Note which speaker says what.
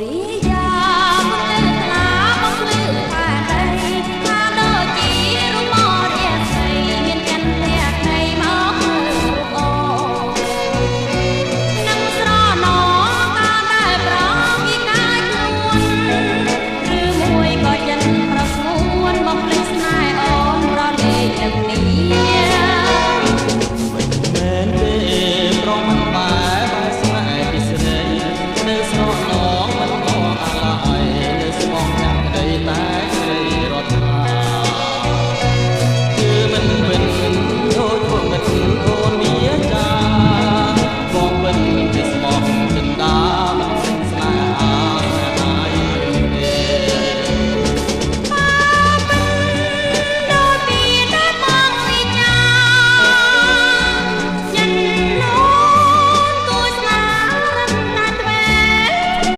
Speaker 1: រិយាមិនលើថ្លា បំភ្លឺផែនដីថាដូចជារូបមរាសី មានចន្ទៈក្តីមកមើលរូបអូ នឹងស្រណការដែលប្រគីកាយខ្លួន ឬមួយក៏ចិនប្រស្ងួន បំភ្លេចស្នេហ៍អូនប្រលេកនឹងនេះ
Speaker 2: មិនមែនទេ ប្រមិនបែបែស្នេហ៍ពីស្រី នៅស្រណងមិនអអាឡ័យ នៅស្មងចាំក្តីតែ